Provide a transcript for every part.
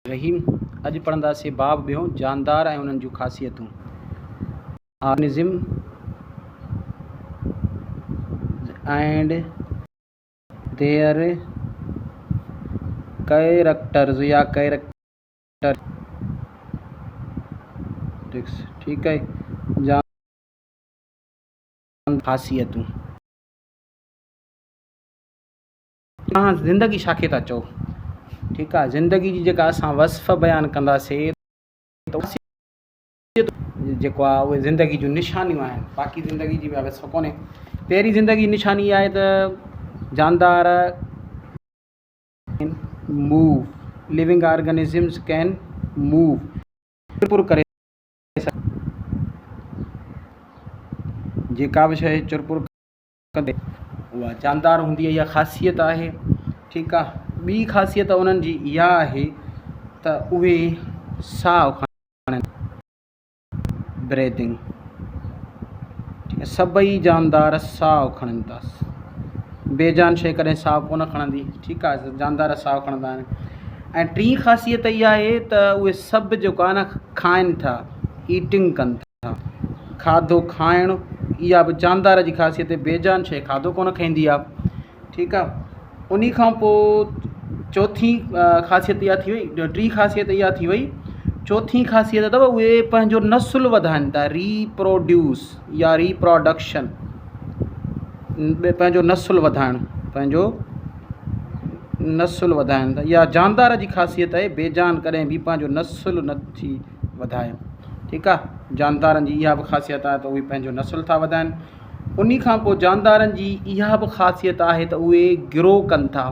الرحيم اڄ پڙهنداسين باب ٻيون جاندار ۽ انهن جون خاصيتون آرگنزم اينڊ their characters يا ڪيريڪٽرسٽڪس ٺيڪ آهي جاندار خاصيتون. توهان زندگي ڇا کي ٿا چئو؟ ٺيڪ آ زندگي جي جيڪا اسان وصف بيان ڪنداسين ته جيڪو آ اهي زندگي جون نشانيون آهن باقي زندگي جي وصف ڪونهي پهرين زندگي جي نشاني اها آهي ته جاندار move living organisms can move چرپر ڪري جيڪا به شيء چرپر ڪندي اها جاندار هوندي آهي اها خاصيت آهي ٺيڪ آهي ٻي خاصيت انهن جي اها آهي ته اهي ساهه کڻن بريدنگ سڀئي جاندار ساهه کڻن ٿا بي جان شيء ڪڏهن ساهه ڪونه کڻندي ٺيڪ آهي جاندار ساهه کڻندا آهن ۽ ٽين خاصيت اها آهي ته اهي سڀ جيڪو آهي نه کائن ٿا ايٽنگ ڪن ٿا کاڌو کائڻ اها به جاندار جي خاصيت آهي بي جان شيء کاڌو ڪونه کائيندي آهي ٺيڪ آهي انهي کان پوء چوٿين خاصيت اها ٿي وئي ٽين خاصيت اها ٿي وئي چوٿين خاصيت اٿو اهي پنهنجو نسل وڌائن ٿا ريپروڊيوس يا ريپراڊڪشن پنهنجو نسل وڌائڻ پنهنجو نسل وڌائن ٿا اها جاندار جي خاصيت آهي بي جان ڪڏهن به پنهنجو نسل نٿي وڌائي ٺيڪ آ جاندارن جي اها به خاصيت آهي ته اهي پنهنجو نسل ٿا وڌائن انهي کان پوء جاندارن جي اها به خاصيت آهي ته اهي گرو ڪن ٿا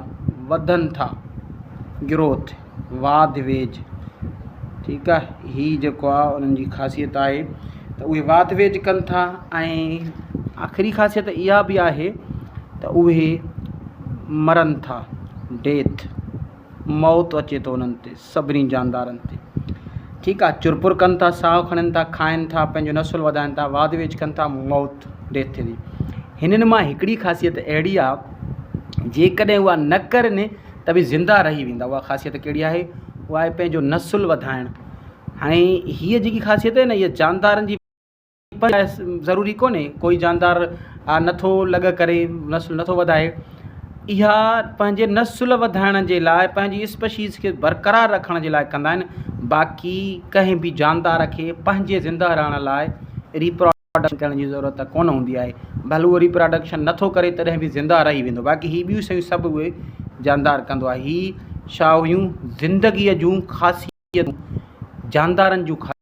وڌن ٿا گروٿ واڌ ويجهه ٺيڪ آ هي جيڪو آ انهن جي خاصيت آهي ته اهي واڌ ويجهه ڪن ٿا ۽ آخري خاصيت اها به آهي ته اهي مرن ٿا ڊيٿ موت اچي ٿو انهن تي سڀني جاندارن تي ٺيڪ آ چرپر ڪن ٿا ساهه کڻن ٿا کائن ٿا پنهنجو نسل وڌائن ٿا واڌ ويجهه ڪن ٿا موت ڊيٿ ٿئي ٿي هنن مان هڪڙي خاصيت اهڙي آ جيڪڏهن اها نه ڪرن ته به زنده رهي ويندا اها خاصيت ڪهڙي آهي اها آهي پنهنجو نسل وڌائڻ هاڻي هيء جيڪي خاصيت آهي نه هيء جاندارن جي پر ضروري ڪونهي ڪوئي جاندار نٿو لڳ ڪري نسل نٿو وڌائي اها پنهنجي نسل وڌائڻ جي لاء پنهنجي اسپشيز کي برقرار رکڻ جي لاء ڪندا آهن باقي ڪنهن به جاندار کي پنهنجي زنده رهڻ لاء ريپراڊڪشن ڪرڻ جي ضرورت ڪونه هوندي آهي ڀل اهو ريپراڊڪشن نٿو ڪري تڏهن به زنده رهي ويندو باقي هي ٻيون شيون سڀ اهي جاندار ڪندو آهي هي ڇا هيون زندگيء جون خاصيتون جاندارن جون خاصيتون.